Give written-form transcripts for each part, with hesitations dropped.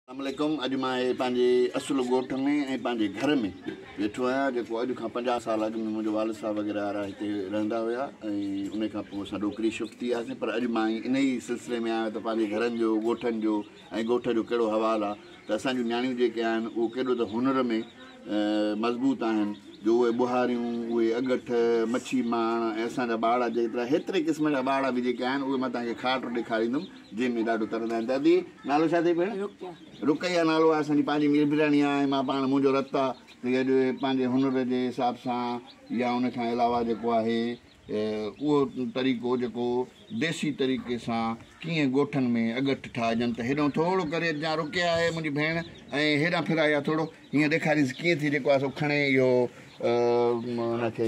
السلام عليڪم اڄ مان هي پنهنجي اصل ڳوٺ ۾ ۽ پنهنجي گهر ۾ ويٺو آهيان جيڪو اڄ کان 50 سال اڳ ۾ منهنجو والد صاحب وغيره وارا هتي رهندا هيا ۽ ان کان پوء اسان ڏوڪري شفٽ ٿي وياسين پر اڄ مان ان ئي سلسلي ۾ آيو ته پنهنجي گهرن جو ڳوٺن جو ۽ ڳوٺ جو ڪهڙو حوال آهي ته اسان جون نياڻيون جيڪي آهن اهو ڪيڏو ته هنر ۾ مضبوط آهن جو اهي ٻهاريون، اهي اڳٺ، مڇي ماڻ ۽ اسان جا ٻاڙا جيترا هيتري قسم جا ٻاڙا به جيڪي آهن اهي مان توهان کي کاٽ ڏيکاريندم جنهن ۾ ڏاڍو ترندا آهن ته ادي نالو ڇا اٿئي ڀيڻ؟ رقيه. رقيه نالو آهي اسان جي پنهنجي ميربيراڻي آهي ۽ مان پاڻ منهنجو رت آهي ته اڄ پنهنجي هنر جي حساب سان يا ان کان علاوه جيڪو آهي اهو طريقو جيڪو ديسي طريقي سان ڪيئن ڳوٺن ۾ اڳٺ ٺاهجن ته هيڏانهن ٿورو ڪري اچجان رڪيا آهي منهنجي ڀيڻ ۽ هيڏانهن ڦرائي آ ٿورو هيئن ڏيکارينس ڪيئن ٿي جيڪو آهي سو کڻي اهو ان کي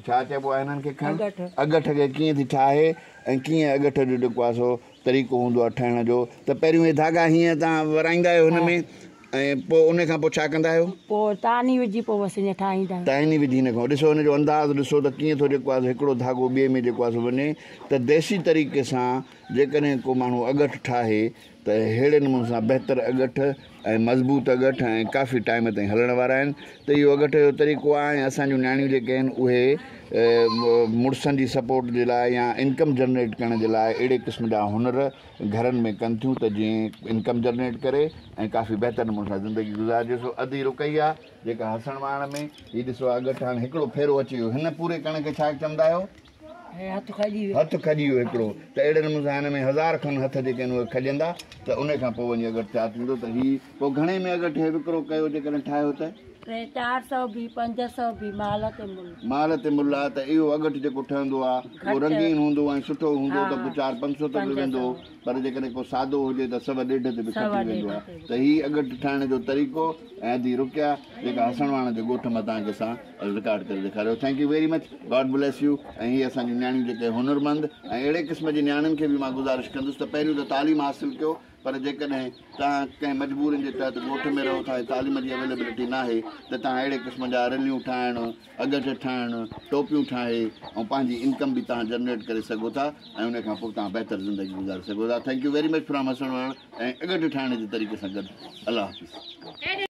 ڇا چئبو آهي هنن کي کڻ اڳٺ کي ڪيئن ٿي ٺاهي ۽ ڪيئن اڳٺ جو جيڪو آهي سو طريقو هوندو آهي ٺاهڻ جو ته پهريون اهي ڌاڳا هيئن توهان ورائيندا آهيو هن ۾ ۽ پوء ان کان پوء ڇا ڪندا آهيو؟ پوء تاني وجهي پوء بس ائين ٺاهيندا آهيون. تاني وجهي هن کان ڏسو هن جو انداز ڏسو ته ڪيئن ٿو جيڪو آهي سو هڪڙو ڌاڳو ٻئي ۾ جيڪو آهي سو وڃي ته ديسي طريقي سان جيڪڏهن ڪو ماڻهو اڳٺ ٺاهي ته ههڙي نموني سان بهتر اڳٺ ۽ مضبوط اڳٺ ۽ ڪافي ٽائيم تائين هلڻ وارا آهن ته اهو اڳٺ جو طريقو آهي ۽ اسان جون نياڻيون جيڪي آهن اهي مڙسن جي سپورٽ جي لاء يا انڪم جنريٽ ڪرڻ جي لاء اهڙي قسم جا هنر گهرن ۾ ڪن ٿيون ته جيئن انڪم جنريٽ ڪري ۽ ڪافي بهتر نموني سان زندگي گذارجي سو ادي رقيه جيڪا حسڻ واڻ ۾ هي ڏسو اڳٺ هاڻي هڪڙو ڦيرو اچي ويو هن پوري ڪڻ کي ڇا چوندا آهيو؟ هٿ کڄي ويو. هٿ کڄي ويو هڪڙو ته اهڙي نموني سان هن ۾ هزار کن هٿ جيڪي آهن اهي کڄندا ته ان کان پوء وڃي اڳٺ تيار ٿيندو ته هي پوء گهڻي ۾ اڳٺ هي وڪرو ڪيو جيڪڏهن ٺاهيو ته؟ ٽي چار سئو به 500 به مال تي ملهه. مال تي ملهه آ ته اهو اڳٺ جيڪو ٺهندو آ اهو رنگين هوندو ۽ سٺو هوندو ته به چار 500 تي به ويندو پر جيڪڏهن ڪو سادو هجي ته سوا ڏيڍ تي به کپي ويندو آ ته هي اڳٺ ٺاهڻ جو طريقو ۽ ادي رقيه جيڪا حسڻ واڻ جي ڳوٺ مان توهان کي سان رڪارڊ ڪري ڏيکاريو thank you very much God bless you ۽ هي اسان جون نياڻيون جيڪي هنرمند ۽ اهڙي قسم جي نياڻين کي به مان گذارش ڪندس ته پهريون ته تعليم حاصل ڪيو پر جيڪڏهن توهان ڪنهن مجبورين جي تحت ڳوٺ ۾ رهو ٿا ۽ تعليم جي اويليبلٽي ناهي ته توهان اهڙي قسم جا رليون ٺاهڻ، اڳٺ ٺاهڻ، ٽوپيون ٺاهي ۽ پنهنجي انڪم به توهان جنريٽ ڪري سگهو ٿا ۽ ان کان پوء توهان بهتر زندگي گذاري سگهو ٿا thank you very much from Hassan Wan ۽ اڳٺ ٺاهڻ جي طريقي سان گڏ الله حافظ.